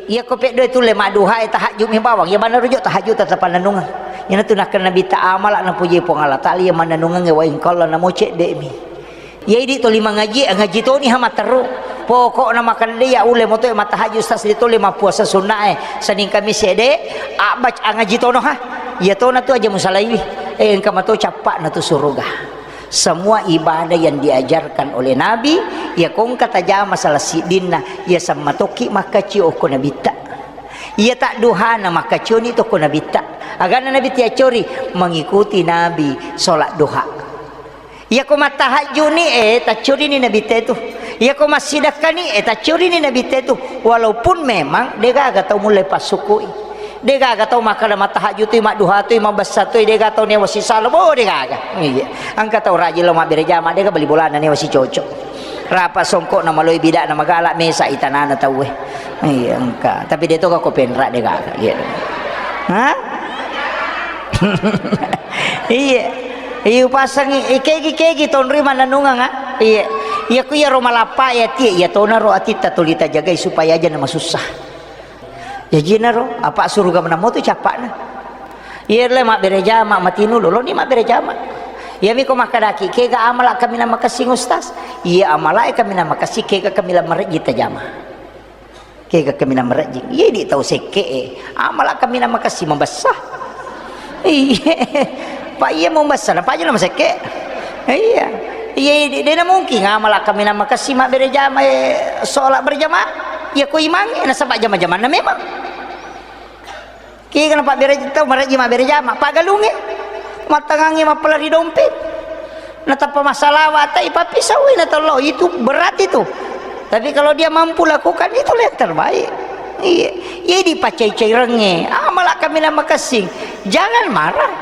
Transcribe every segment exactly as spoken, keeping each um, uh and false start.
Iyako peddoe tulle madduhae, tahajju'mi bawang, iya maneng rujuk tahajju tetep pannennungeng. Iyanatu nakkeda Nabitta, amala napuji Puang Allah Taala iya mannennungengnge, wa in qalla, namo cedde'mi. Iya idi toli mangaji, ngaji toni ha matteru. Pokokna makkeda de iya ulle motoe mattahajju, Ustaz, de tolle mappuasa sunnae Senin Kamis ede, abbac angaji tono ha. Iya tona tu aja musalaiwi. Eh, engka mato cappa'na tu suruga. Semua ibadah yang diajarkan oleh Nabi, iya ko engka tajama salah siddinna, iya sammatokki makkaci okko Nabitta. Iya tadduhana makkacioni tokko Nabitta. Agana Nabitta yaccori mengikuti Nabi sholat duha. Iya ko mattahajjuni, eh, taccorini Nabitta itu. Iya ko massidakkani, eh, taccorini Nabitta itu. Walaupun memang degaga tau mulle passukui. Degaga tau makkeda mattahajju tui, madduha tui, mabessa tui, degaga tau newa sisalo, bo degaga. Iya. Engka tau rajin lo mabbere jama, dega bali bolana newa sicocok. Rapa songkokna maloi bidakna magala mesa itanana tauwe. Iya, engka. Tapi de toga ko penra degaga. Iya. Hah? Iya. Iya, upasangi, eh, kegi, kegi, tonri mannennungeng, ah. Iya. Iya, ku iya ro malappa ya, ti, iya tona ro atitta tuli tajagai supaya aja na masussa. Jajinaro, apa suruga menamo tu cappa'na. Iya le mabbere jama, matinu loloni mabbere jama. Iyami ko makkadaki, kega amala kaminang makessing, Ustaz? Iya, amalae kaminang makessing, kega kaminang marejji tajama. Kega kaminang marejji. Iya, di tau sekke e. Amala kaminang makessing mabessa. Iya. Pak iya mabessa, na paja na masekke. Iya. Iya, di, dena mungkin amala kaminang makessing mabbere jama, eh, sholat berjamaah. Iya ko imangnge, nasaba jama-jamanna memang. Kega napabbere tau marejji mabbere jama, paggalungnge, mattangangnge mappalari dompet. Natappa massalawa, tai pappisau, na tello, itu berat itu. Tapi kalau dia mampu lakukan, itulah yang terbaik. Iya, iya dipacai-cairengnge. Amala kaminang makessing. Jangan marah.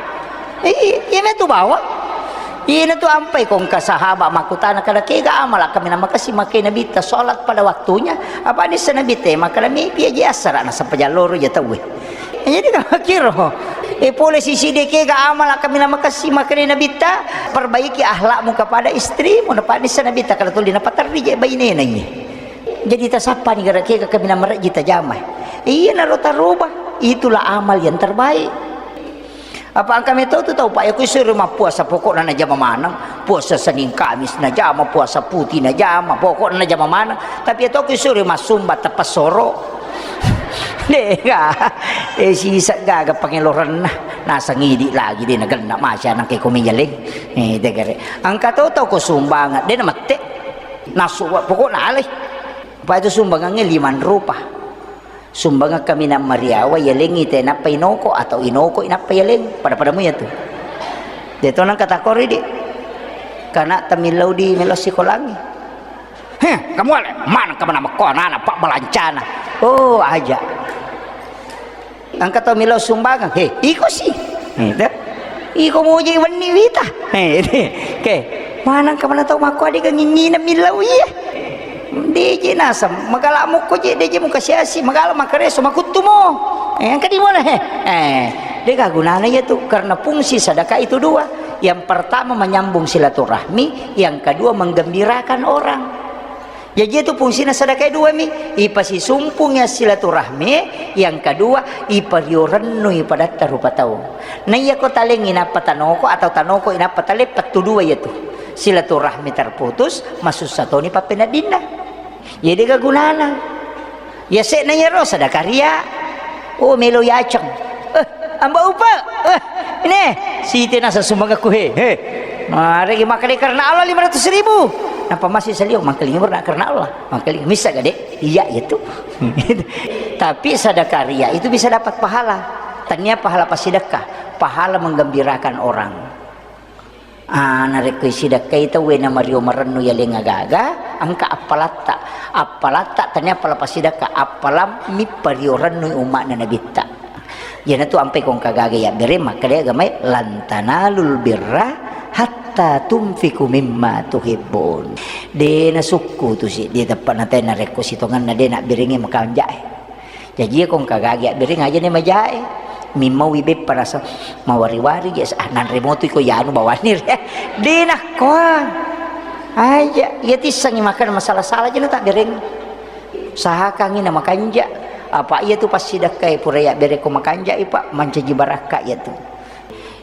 Iya, iya metu bawang. Iyanatu ampai ko engka sahaba makkutana, kada kega amala kaminang makessing makkeda Nabitta sholat pada waktunya. Apa nissa Nabitta makkeda mipi aja assara nasaba jalloro ja tauwe. Jadi kalau kiro, eh, pole sisi de kega amala kaminang makessing makkeda Nabitta, perbaiki akhlakmu kepada istrimu, napa nissa Nabitta kada tuli napaterri je bainena iye. Jadi tasappani gara kega kaminang marejji tajama. Iyanaro taroba, itulah amal yang terbaik. Apa engka meto tu tau, Pak, iya ko isuro mappuasa, pokokna najama maneng. Puasa Senin Kamis najama, puasa putih najama, pokokna najama maneng. Tapi iya to ko isuro massumba teppessoro. Dega. Eh, sisa gaga pangelorenna. Nasang idi lagi de nagenna maca nangke ko meyaleng. Eh, degare. Engka to tau ko sumbangan, de namette. Nasu, pokokna alai. Apa itu sumbangangnge lima rupa. Sumbangeng kaminang mariawa, yalengngi te nappa inoko atau inoko inappa yaleng. Pada-pada mu iya tu. De to nangka takori di. Kana tamillau di melo sikolangi. Heh, kamu ale, mana kamu nama ko anak-anak pak balancana. Oh, aja. Engka tau melo sumbangeng. He, iko si. He, de. Iko muji wenni wita. He, de. Ke, mana kamu tau makko adega ngingina millau iya. Deje naseng, magala mukko je, deje muka siasi, magala makareso, makuttumo. Eh, engka di mana, he? Eh, dega gunana iya tu, karena fungsi sedekah itu dua. Yang pertama menyambung silaturahmi, yang kedua menggembirakan orang. Jaji itu fungsina sedekah dua mi, ipasisumpungi silaturahmi, yang kedua, ipario rennui padatta rupa tau. Na iya ko talengi nappa tanoko atau tanoko inappa tale, pettu dua iya tu. Silaturahmi terputus, masussa toni pappeneddinna. Iya dega gunana. Iya se'na iyaro sadaka ria. Oh, melo yaceng. Eh, amba upa. Eh, ini siti nasa sumbangakku he. He. Maregi makkeda karena Allah lima ratus ribu. Napa masih salio mangkelingi karena Allah. Mangkelingi misa gade. Iya itu. Tapi sadaka ria itu bisa dapat pahala. Tania pahala pasidekka, pahala menggembirakan orang. Ah, narekko isidakkai tauwe na mario marennu yaleng agaga, engka appalatta. Appalatta tania appala pasidakka, appalammi pario rennui umma'na Nabitta. Iyanatu ampai ko engka gaga yabbere, makkeda agamae, "Lan tanalul birra hatta tunfiqu mimma tuhibbun." De nasukku tu si, de teppa natai narekko sitongenna de nabberengi makanjae. Jaji, iya ko engka gagi abbereng aja ni majae. Mimmaui beppa rasa mawari-wari, je, ah, nanre motu iko yanu bawani re. De nakkoa. Aja, iya tissengi makan masalah-salah aja na tabbereng. Usahakangi na makanja. Apa iya tu passidakkae pura yabbereko makanjai, Pak, mancaji barakka iya tu.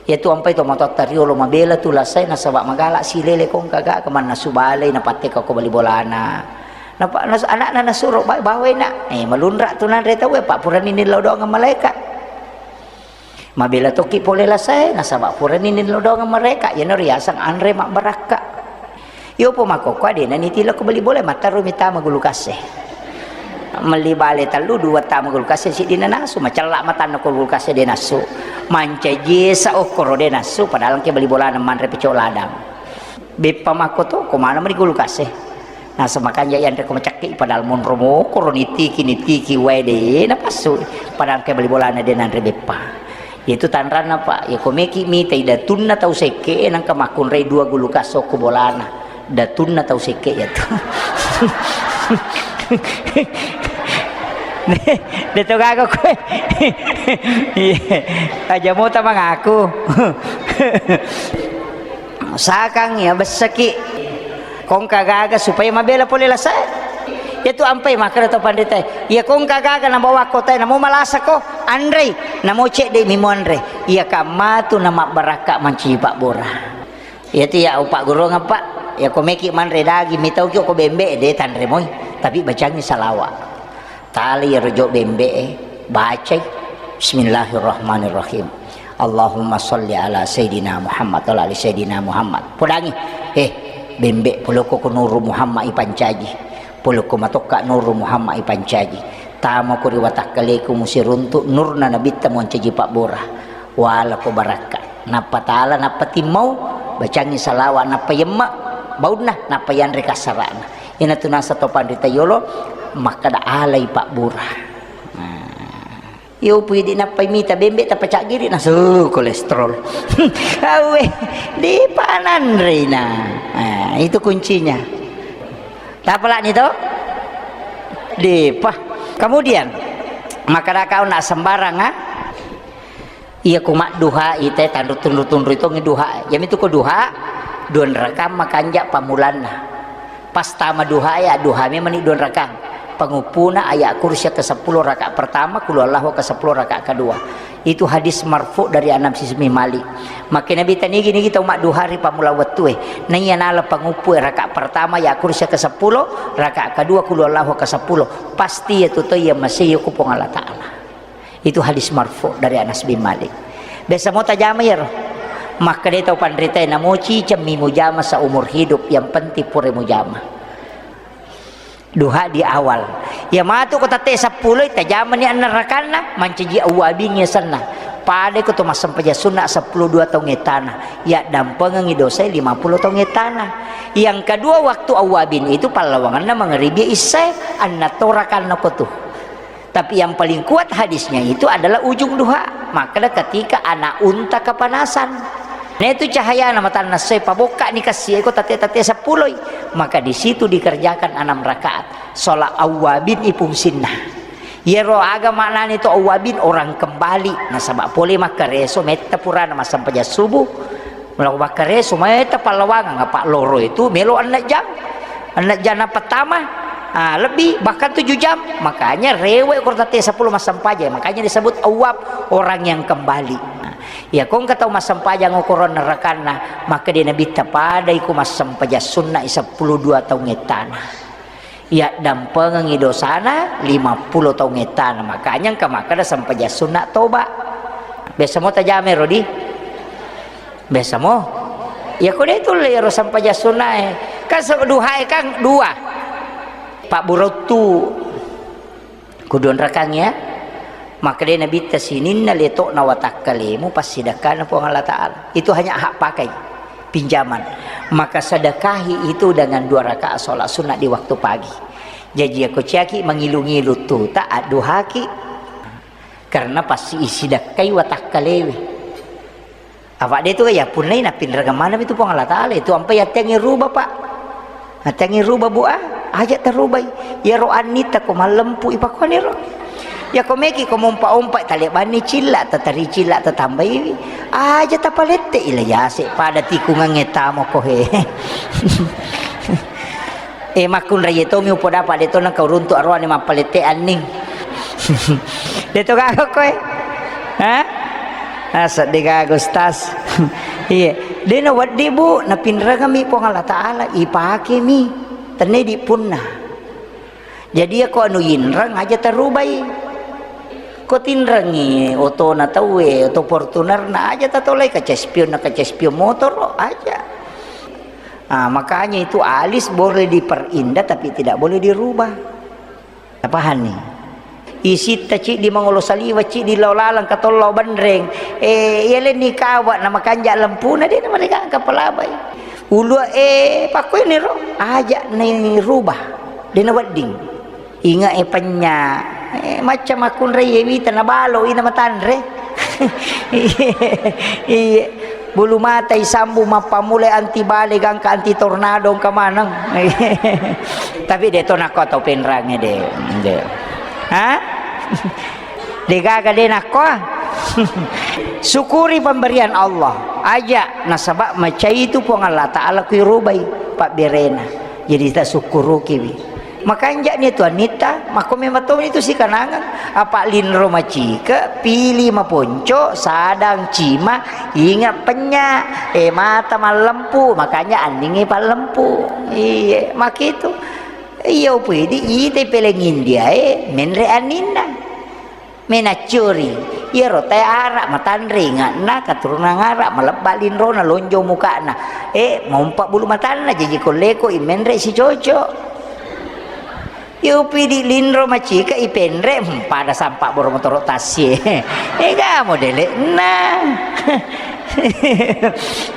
Iya tu ampai to matotta riolo mabela tu lasae nasaba magala silele kongka gaga mannasu balei napatteka ko bali bolana. Napa nas-, anakna nasuro ba-, bawai nak. Eh, malunra tu nanre tau, eh, Pak, purani nillau doang malaika. Mabela tokki pole lasae, nasaba purani nillau doang mereka, iyana riaseng anre mabbarakka. Yopo makkokko adena nitila ko bali bola, mattaro mitama gulukase. Melli bale tellu, dua tama gulukase, siddi nanasu, macella matanna ko gulukase de nasu. Mancaji esa okkoro de nasu, padahal engke bali bolana manre pecok ladang. Beppa makko to, ko maneng mani gulukase. Nasa makanja yanre ko macakki, padahal monro mokoro nitiki, nitiki wae de napassu. Padahal ke bali bolana de nanre beppa. Itu tanranna, Pak. Ya ko meki mitai datunna tau sekke, nangka makkunrai dua gulukase okko bolana. Datunna tau sekke ya tu. De to gaga koe. Iya. Aja mota mangaku. Sakang ya bessaki. Kongka gaga supaya mabela pole lasae. Iya tu ampai makkeda to panritae. Iya kongka gaga nabawa kotae namo malasa ko anrei, namo cedde mi muanre. Iya kamma tu namabbarakka mancaji pabbora. Iya tu ya upaggurungeng, Pak. Ya ko meki manre daging mitauki ko bembe de tanre moi. Tapi bacangi salawa. Tali iyaro jo bembe'e, bacai, "Bismillahirrahmanirrahim. Allahumma sholli ala Sayyidina Muhammad wa ala ali Sayyidina Muhammad." Podangi, eh, bembe, polokko ko Nuru Muhammad ipancaji. Polokko matokka Nuru Muhammad ipancaji. Tamako ri watakkaleku musiruntu nurna nabitta moncaji pabbora. Walako barakka. Nappa tala, nappa timmau, bacangi salawa, nappa yemma baunna, nappa yanre kassarana. Iyanatu nasa to panrita yolo makkeda alai pabbura. Nah, iyo pui di nappai mita bembe tappa caggiri nasu kolesterol. Awe, di pananrina. Nah, itu kuncinya. Tapalani to? Depa. Kemudian, makkeda kau nak sembarang, ah? Iya, ku madduhai te, tanru tunru-tunru itongi duha. Iyami tu ko duha, dua rakang makanja pamulanna. Pas tama duha ya, duha memang ni dua rakang. Panguppuna ayat kursi ke sepuluh rakaat pertama, kulu Allahu ke sepuluh rakaat kedua. Itu hadis marfu dari Anas bin Malik. Maka Nabi tanigi nigi tau madduha ri pamula wettue. Naiya nala panguppu rakaat pertama ayat kursi ke sepuluh, rakaat kedua kulu Allahu ke sepuluh. Pasti ya tu to iya masih ku Puang Allah Ta'ala. Itu hadis marfu dari Anas bin Malik. Biasa mo tajama iyaro. Makkeda tau panritae, namo cicemmi mujama seumur hidup, yang penting pura mujama. Duha di awal. Iya matu ko tette seppulo, tajamani anna rakanna, mancaji awwabin yasenna. Pada ko to massempajang sunna seppulo dua taung ettana. Ya dampengengi dosa lima puluh taung ettana. Yang kedua waktu awwabin itu pallawanganna mangaribi issae, anna to rakanna ko tu. Tapi yang paling kuat hadisnya itu adalah ujung duha. Makkeda ketika anak unta kepanasan. Nah, itu cahayana matanna soe, pabokkani kassi eko tate-tate seppuloi. Maka di situ dikerjakan enam rakaat. Sholat awwabin ipungsinna. Iyaro aga maknani to awwabin, orang kembali. Nasaba pole makkareso metta purana massempajang subuh. Melo makkareso metta pallawangang, apa loro itu melo enneng jam. Enneng jam na pertama, ah, lebih, bahkan tujuh jam. Makanya rewe ko tate seppulo massempajang. Makanya disebut awwab, orang yang kembali. Nah, iya ko engka tau massempajang okoro nerakanna, maka de Nabitta padai ko massempajang sunna seppulo dua taung ettana. Iya dampengengi dosana lima puluh taung ettana. Makanya engka makkeda sempajang sunna toba. Biasa mo tajame rodi? Biasa mo? Ya ko de tulle ero sempajang sunnae. Kan se-, duhae kan dua. Pak Burottu. Kudu onrakang ya. Maka de Nabitta sininna letokna watakkalemu passidakkana Puang Allah Ta'ala. Itu hanya hak pakai, pinjaman. Maka sedekahi itu dengan dua rakaat sholat sunnah di waktu pagi. Jaji, ako ciaki mangilu-ngilu tuta, adduhaki. Karena pasti isidakkai watakkalewe. Apa de tu ya punnai napinrengeng maneng itu Puang Allah Ta'ala. Itu ampai attiangi ruba, Pak. Attiangi ruba, Bu, ah. Aja tarubai. Iyaro annita ko mallempu ipakuaniro. Ya ko meki ko mompa-ompa talebanni cilla, tatari cilla, tatambaiwi. Aja tapalette ila yase pada tikungangnge tamo ko he. Eh, makkunrai tomi upodapa de to nengka uruntu aroane mappalette anning. De' to gaga koe. Hah? Ah, seddi gaga, Ustaz. Iya. De' nawedding, Bu, napinrengami Puang Allah Ta'ala, ipakemi. Tenne di punna. Jadi, iya ko anu inreng aja tarubai. Ko tinrengi otona tauwe, oto Fortunerna aja tatolai, kaca spionna, kaca spion motoro aja. Ah, makanya itu alis boleh diperindah tapi tidak boleh dirubah. Paham nih? Isitta ciddi mangolo saliwa, ciddi lao laleng katollo benreng. Eh, iya lenni kawa na makanja lempuna de' na mereka angka palabai. Ulua, eh, pakko ini ro, aja ni rubah. De' na wedding. Inga e penya. Eh, macam makunre ye wita na balo ina matanre. Iye. Iye. Bulu mata isambu mappammula anti bale gangka anti tornado engka maneng. Tapi de' to nakko tau penrange de'. De'. Ha? De' gaga de' nakko. Syukuri pemberian Allah. Aja nasaba macai itu Puang Allah Ta'ala kui rubai pabberena. Jadi tasukkurukiwi. Makanja'ni tu annitta, makko memang to itu sikanangang. Apa linro macike, pili maponco, sadang cima, inga penya, eh, mata mallempu, makanya anningi pallempu. Iye, makitu. Iya upidi, ite peleng India, eh, menre anninna. Menaccuri, iyaro tae Arab matanre inge'na, keturunan Arab, malebba linrona, lonjong muka'na. Eh, mompa bulu matanna, jaji kolleko imenre sicoco. Iya upidi linro macika ipenre, hmm, pada sampa boro motoro tassie. Eh, ga modele'na.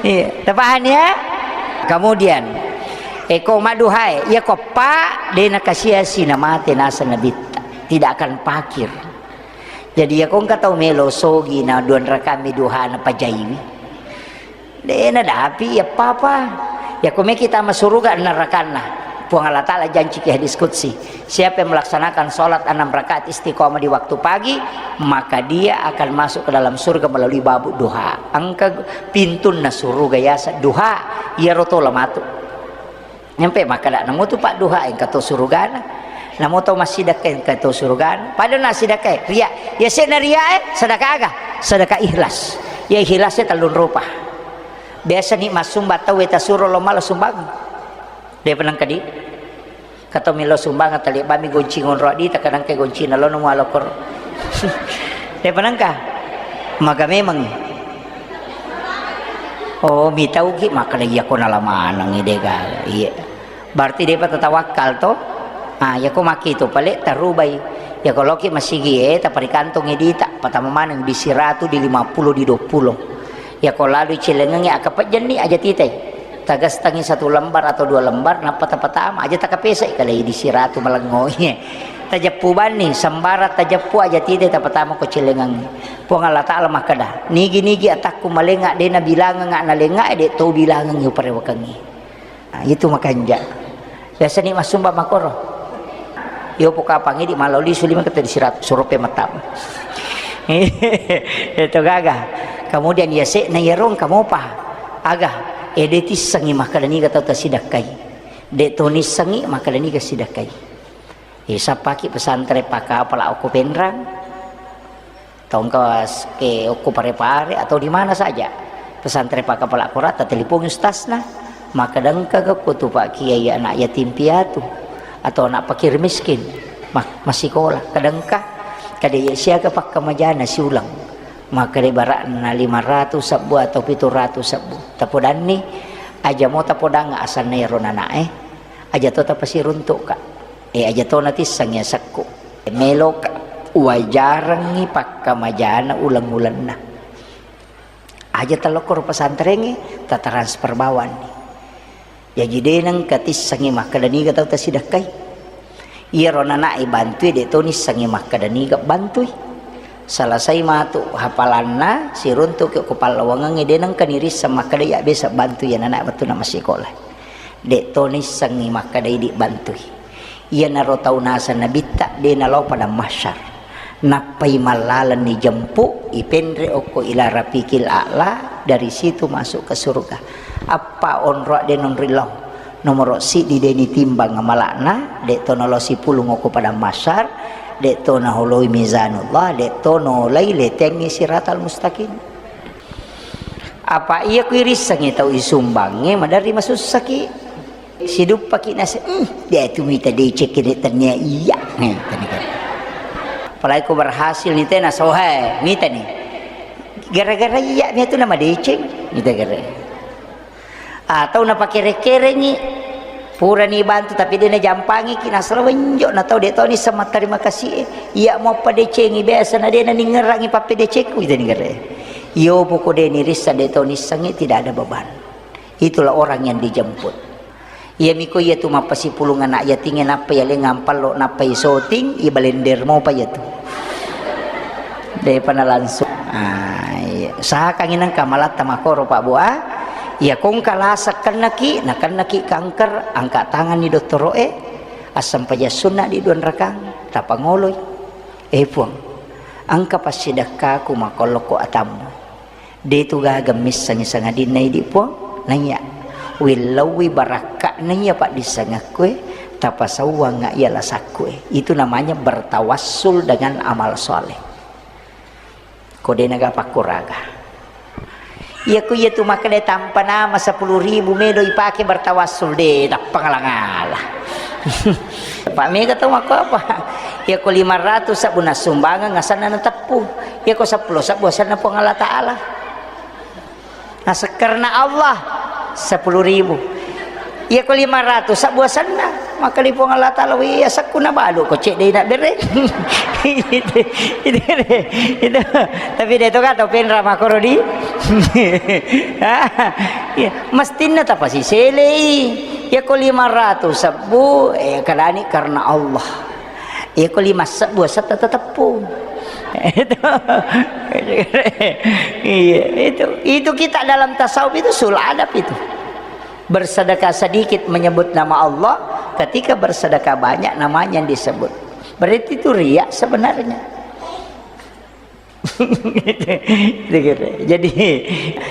Iya, tapahani ya? Kemudian, eko maduhae, iya ko pa, de' nakasia-sia namate naseng Nabitta. Tidak akan pakir. Jadi, iyako engka tau melo sogi na dua rakami duha na pajaiwi. De' na dapi, iya papa. Iyako meki tama suruga narakanna. Puang Allah Ta'ala janci ki hadis qudsi. Siapa yang melaksanakan sholat enam rakaat istiqomah di waktu pagi, maka dia akan masuk ke dalam surga melalui babu duha. Engka pintunna suruga yasa duha, iyaro tola matu. Nyampe makkeda, namo tu padduha engka to surugana. Namo to massidekka engka to surugana. Pada na sidekka, ria. Ya sena ria, eh, sedekah aga? Sedekah ikhlas. Ya ikhlas ya tellung rupa. Biasa ni massumba tau, eh, tasuro lo mala sumbang. De' penang kadi. Kato milo sumbang tali bami gonci ngonro di, takadang ke gonci na lo namo alokor. De' penang ka? Maga memang. Oh, mitauki makkeda, iya ko nala maneng de' gaga. Iya. Berarti de'pa tatawakkal to? Ah, iya ko maki to pale tarubai. Iya ko loki masigi, eh, taparikantongi dita, patama maneng di siratu, di lima puluh, di dua puluh. Iya ko lalu cilengengi akapejjenni aja titai. Tagastangi satu lembar atau dua lembar, nappa tapatama aja takapesai kalai di siratu malengo. Iya. Tajeppu banni, sembara tajeppu aja titai tapatama ko cilengengi. Puang Allah Ta'ala makkeda, "Nigi-nigi atakku malenga, de' nabilangenga nalenga, de' to bilangengi uparewakengi." Nah, itu makanja. Biasa ni massumba makoro. Yo pokapang idi maloli sulima kata di sirat surope matam. Itu gaga. Kemudian ya se na yarong kamopa. Aga, eh, de' tissengi makkeda niga tau tasidakkai. De' to nissengi makkeda niga sidakkai. Eh, sappaki pesantren paka pala okko Penrang. Tongka s-, ke okko Pare-Pare atau di mana saja. Pesantren paka pala kora, tatelepongi ustazna. Makkeda engka ga ko tu Pak Kiai anak yatim piatu atau anak fakir miskin. Ma-, massikola. Kada engka, kada iya siaga pakkamajana siulang. Makkeda ibaratna lima ratus sebbu atau pitu ratus sebbu. Tapodanni, aja mo tapodang asanna ero nanae. Aja to tapasiruntuk ka. Eh, aja to natissengi asekku. Meloka wajarengngi pakkamajana uleng-ulenna. Aja talokkoro pesantrengnge, tatransfer bawanni. Jaji de nengka tissengi makkeda niga tau tasidakkai. Iyaro nanae bantui de to nissengi makkeda niga bantui. Selesai matu hafalanna, siruntuki ko pallawangengnge, de nengka nirisseng makkeda iya besa bantui iya nanae wettunna massikola. De to nissengngi makkeda idi bantui. Iyanaro tau naseng Nabitta de nalao padang mahsyar. Nappai mallaleng nijempu, ipenre okko ila rafiqil a'la, dari situ masuk ke surga. Appa onroa de nonri lao. Nomoro siddi de nitimbang amala'na, de to nalao sipulung okko padang mahsyar. De'to naholoi mizanullah, de'to nolai letengngi siratal mustaqim. Apa iya kuirissengngi tau isumbangnge, maderri masussaki. Siduppaki nase, "Hmm, de' tu mita deceng kede tennia iya." Nih, tadi kan. Apalagi ko berhasil ni tena sohe, mita nih. Gara-gara iya, mia tu nama deceng, mita gara. Atau napakere-kerengi, purani bantu tapi de' najampangiki, nasala wenjo na tau de' toni sama terima kasih e. Iya mo padecengi biasa na de' naningerangi pappedecengku, ita ningere. Iyo poko de' nirissa de' toni sangi, tidak ada beban. Itulah orang yang dijemput. Iya miko iya tu mappasipulung anak yatinge nappa iya lengang pallo nappa isoting, i balender mopa iya tu. De'pa na langsung. Ah, iya. Usahakangngi nengka malatta makoro, Pak Bu, ah. Iya kongka lasa kennaki, nakennaki kanker, angka tanganni dottoro'e, assampajang sunna di dua rakang, tapangoloi. Eh, Puang, engka passidekkaku makollokko atammu. De' tu gaga missengngi sangadinna idi, Puang. Naiya, willauwi barakka'na iya paddissengekku e, tapasauwangnga iya lasakku e. Itu namanya bertawassul dengan amal soleh. Ko de' naga pakkuraga. Iya ku iya tu makkeda tampa nama sepuluh ribu medo ipake bertawassul, de' tappangala-ngala. Pak mega tau makko apa? Iya ko lima ratus sabbu nassumbangeng asenna nateppu. Iya ko seppulo sabbu asenna Puang Allah Ta'ala. Nasakkarna Allah, sepuluh ribu. Iya ko lima ratus sabbu asenna, maka di Puang Allah Ta'ala, "Wih, asekku nabalu ko cedde' na bere." Itu, itu, itu. Tapi de' to ka tau penra makoro di. Iya, mestinna tapasiselei. Iya ko lima ratus sabbu, eh, kadani karena Allah. Iya ko lima sabbu asetta teteppu. Itu. Iya, itu. Itu kita dalam tasawuf itu sul adab itu. Bersedekah sedikit menyebut nama Allah, ketika bersedekah banyak namanya yang disebut. Berarti itu riya sebenarnya. Gitu. Jadi,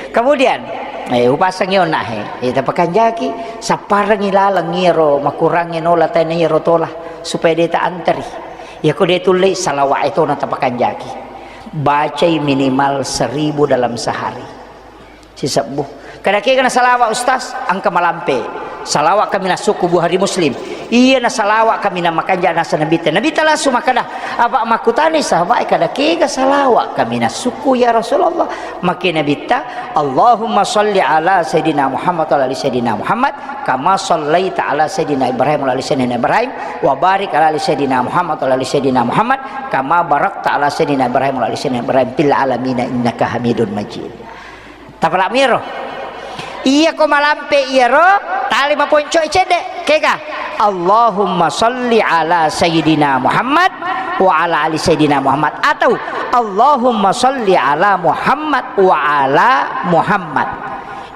kemudian, eh, upasangi onna he, eh, tapakanjaki, sapparengi laleng iyaro makurangnge nola tena iyaro tola, supaya de' ta anteri. Iya ko de' tullei, salawat e tona tapakanjaki. Bacai minimal seribu dalam sehari. Sisebbu. Kada kega na salawat, Ustaz? Engka malampe. Salawat kami nassukku, Bukhari Muslim. Iya na salawat kami na makanja nasa Nabitta. Nabitta langsung makkeda, apa makkutanai sahabat e, kada kega salawat kami nassukku, ya Rasulullah? Makke Nabitta, Allahumma salli ala Sayyidina Muhammad wa ala ali Sayyidina Muhammad, kama sallaita ala Sayyidina Ibrahim wa ala ali Sayyidina Ibrahim, wa barik ala ali Sayyidina Muhammad wa ala ali Sayyidina Muhammad, kama barakta ala Sayyidina Ibrahim wa ala ali Sayyidina Ibrahim fil alamina innaka Hamidun Majid. Tapala'mi iyaro. Iya ko malampe iyaro, tali maponco i cedde. Kega? Allahumma salli ala Sayyidina Muhammad wa ala ali Sayyidina Muhammad. Atau Allahumma salli ala Muhammad wa ala Muhammad.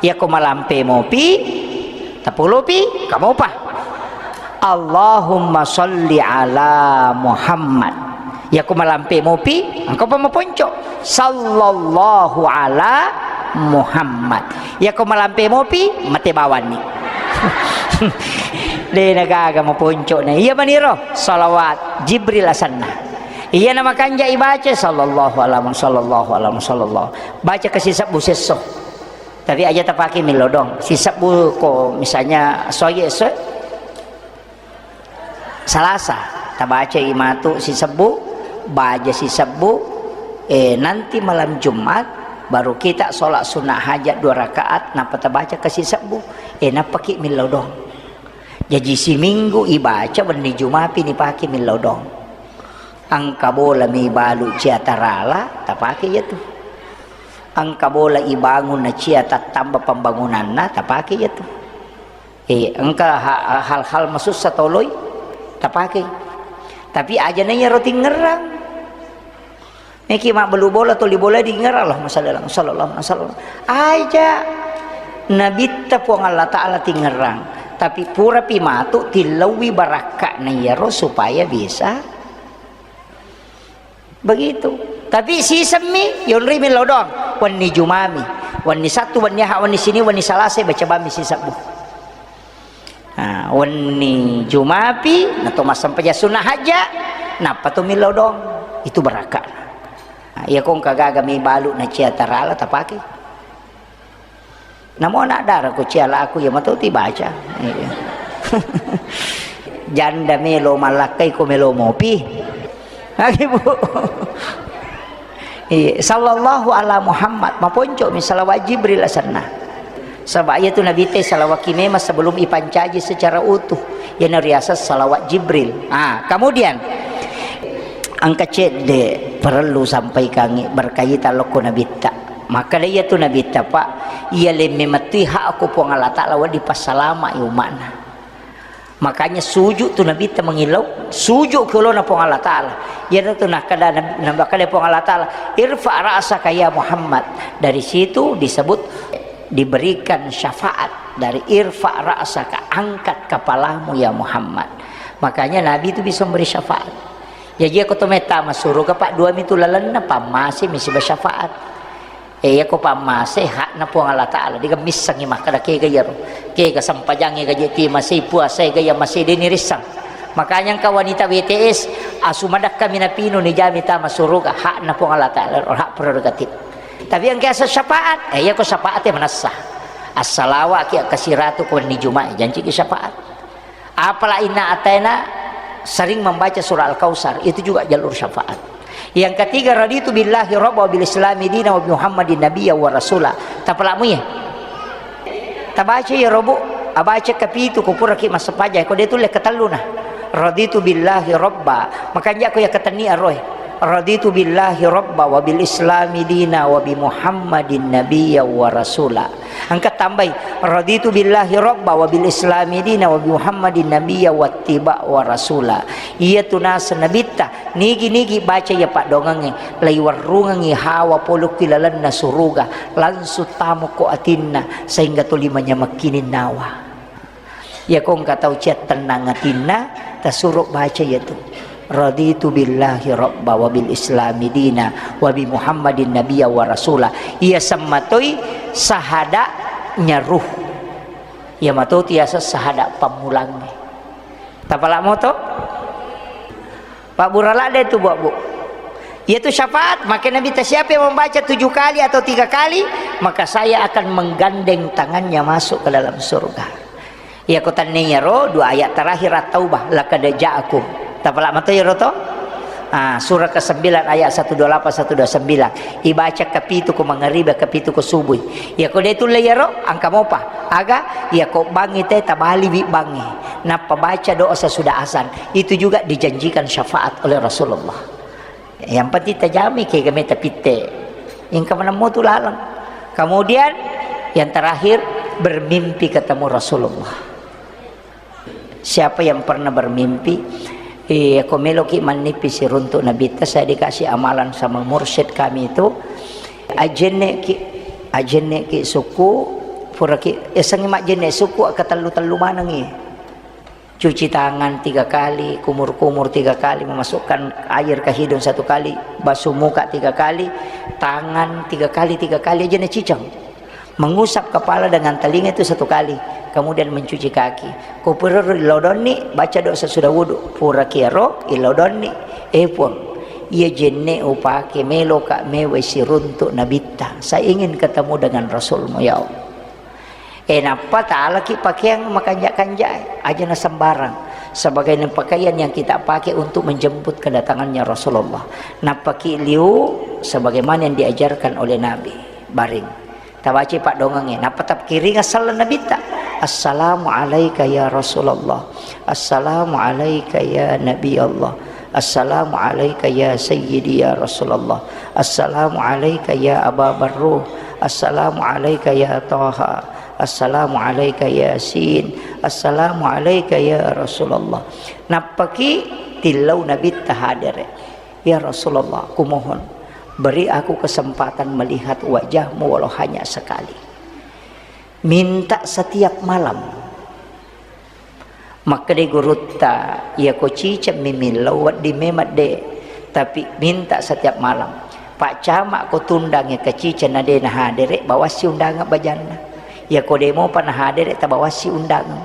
Iya ko malampe mopi, tapolopi, kamopa. Allahumma salli ala Muhammad. Iya ko malampe mopi, engka pa maponco. Sallallahu ala Muhammad. Iya ko malampe mopi, mate bawanni. De' na gaga maponco na. Iya maniro, salawat Jibril asenna. Iya na makanja ibaca, sallallahu ala Muhammad, sallallahu ala Muhammad, sallallahu. Baca ke sisebbu sesso. Tapi aja tapake millau doang. Sisebbu ko misalnya soye so Salasa, tabacai matu sisebbu, baja sisebbu, eh, nanti malam Jumat baru kita sholat sunnah hajat dua rakaat, nappa tabaca ke sisebbu, eh, nappaki millau doang. Jaji siminggu ibaca, wenni Jumapi nipake millau doang. Engka bola mi balu cia tarala, tapake iya tu. Engka bola ibangun na cia tattamba pembangunanna, tapake iya tu. Eh, engka ha-, hal-hal masussa toloi tapakei. Tapi aja na iyaro tingerang. Niki mabbelu bola, toli bola dingerang, Allahumma shalli ala Muhammad, sallallahu alaihi wasallam. Aja Nabitta Puang Allah Ta'ala tingerang. Tapi purapi matu tillauwi barakka na iyaro supaya bisa Begitu. Tapi sisemmi, yonrimi lao doang. Wenni Jumami, wenni Sattu, wenni Aha, wenni Sini, wenni Salasa, baca bammi sisebbu. Nah, wenni Jumapi, nato massempajang sunnah hajja, Nappa to millau doang, itu baraka'na. Nah, iya ko engka gaga mi balu na cia tarala tapake. Namo anak dara ko cia laku iya mato ti baca. Iya. Janda melo malakkai ko melo mopi. Lagi, Bu. Iya, sallallahu ala Muhammad, maponco mi salawat Jibril asenna. Saba iya tu Nabi te salawat ki memang sebelum ipancaji secara utuh. Iya na riaseng salawat Jibril. Ah, kemudian engka cedde perlu sampaikangi berkaitan lokko Nabitta. Maka iya tu Nabitta, Pak, iya lemme mettui hak ko Puang Allah Taala wedding passalama i umma'na. Makanya sujud tu Nabitta mengillau, sujud ke olona Puang Allah Taala. Iyanatu nakkeda Nabi, nakkeda Puang Allah Taala, "Irfa ra'saka ya Muhammad." Dari situ disebut diberikan syafaat dari irfa ra'saka, angkat kepalamu ya Muhammad. Makanya Nabi itu bisa memberi syafaat. Jaji ko to metta masuruga, Pak, dua mitu lalenna, pammase mi siba syafaat. Eh, iya ko pammase hakna Puang Allah Taala, diga missengi makkeda kega iyaro. Kega sempajangnge gaje ti masei, puasa ga iya masei, de nirissang. Makanya engka wanita W T S, asu madakka minapinu nijami tama suruga, hakna Puang Allah Taala, hak prerogatif. Tapi engka asa syafaat, eh, iya ko syafaat ya manessa. Assalawa ki, akkasiratu ko wenni Jumat, janci ki syafaat. Apala inna ataina sering membaca surah Al-Kautsar, itu juga jalur syafaat. Yang ketiga, raditu billahi rabba wa bil islami dina wa bi Muhammadin nabiyya wa rasula. Tapalamu ya. Tabaca ya robu, abaca kapitu ko pura ki massepaja, ko de tulle ketelluna. Raditu billahi rabba. Makanja ko ya ketenni aroe. Raditu billahi rabba wa bil islami dina wa bi Muhammadin nabiyya wa rasula. Engka tambai, "Raditu billahi rabba wa bil islami dina wa bi Muhammadin nabiyya wattiba wa rasula." Iya tu naseng Nabitta, nigi-nigi baca iya paddoangengnge, laiwarrungengngi hawa polokki lalenna suruga, langsung tamukko atinna, sehingga tuli manyamekkining nawa. Iya ko engka tau cia tennang atinna, tasuro baca iya tu. Raditu billahi rabba wa bil islami dina wa bi Muhammadin nabiyya wa rasula. Iya semmatoi sahada'nya ruh. Iya mato tiasa sahada pammulangnge. Tapala moto? Pak Burala de tu, Bu, Bu. Iya tu syafaat, maka Nabi ta, "Siapa yang membaca tujuh kali atau tiga kali, maka saya akan menggandeng tangannya masuk ke dalam surga." Iya, ko tenniyaro dua ayat terakhir At-Taubah, "Laqad ja'akum." Tapala mato iyaro to? Ah, surah kesembilan ayat satu dua lapan, satu dua sembilan. Ibaca kapitu ko mangariba, kapitu ko subuh. Iya, ko de tulle iyaro, engka mopa. Aga, iya ko bangi te tabaliwi bangi. Nappa baca doa sesudah azan. Itu juga dijanjikan syafaat oleh Rasulullah. Yang penting tajami kega meta pitte. Engka manemmu tu laleng. Kemudian yang terakhir, bermimpi ketemu Rasulullah. Siapa yang pernah bermimpi, eh, ko meloki mannipi siruntuk Nabitta, saya dikasih amalan sama mursyid kami itu, ajenneki, ajenneki suku, puraki, esengi majenne suku, katellu-tellu manengi. Cuci tangan tiga kali, kumur-kumur tiga kali, memasukkan air ke hidung satu kali, basuh muka tiga kali, tangan tiga kali, tiga kali aja naciceng. Mengusap kepala dengan telinga itu satu kali, kemudian mencuci kaki. Ko pura ro ilodonni, baca doa sesudah wudu. Pura kiaro ilodonni, eh Puang, iya jenne upake meloka mewai siruntuk Nabitta. Saya ingin ketemu dengan Rasulmu, ya Allah. Eh, nappa talaki pakeang makanja-kanja, aja na sembarang. Sebagai pakaian yang kita pakai untuk menjemput kedatangannya Rasulullah. Nappaki liu sebagaimana yang diajarkan oleh Nabi. Baring. Tabaci paddoangengnge. Nappa tapkiringa sallang Nabitta. "Assalamu alaika ya Rasulullah. Assalamu alaika ya Nabi Allah. Assalamu alaika ya Sayyidi ya Rasulullah. Assalamu alaika ya Aba Barruh. Assalamu alaika ya Taha. Assalamu alaika Yasin. Assalamu alaika ya Rasulullah." Nappaki tillau Nabitta hadere. "Ya Rasulullah, kumohon, beri aku kesempatan melihat wajahmu walau hanya sekali." Minta setiap malam. Makkedai gurutta, "Iyako ciceng mi millau wedding memang de, tapi minta setiap malam. Paccama ko tundangnge kaciceng na de nahadere, bawassi undangan bajanna. Iyako de mopa nahadere, tabawassi undangan.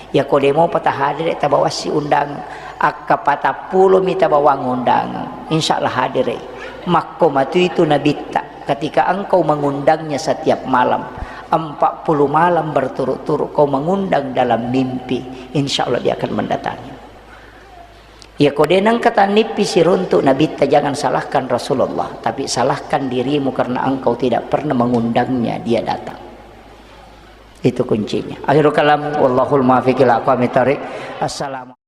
Iyako de mopa tahadere, tabawassi undangan. Akka patappulo mita bawang undangan, insya Allah hadiri. Makko matu itu Nabitta, ketika engkau mengundangnya setiap malam, empat puluh malam berturut-turut kau mengundang dalam mimpi, insya Allah dia akan mendatangi. Ya, ko de nengka tanippi siruntuk Nabitta, jangan salahkan Rasulullah, tapi salahkan dirimu karena engkau tidak pernah mengundangnya dia datang. Itu kuncinya. Akhirul kalam, wallahul muwaffiq ila aqwamit thariq. Assalamualaikum.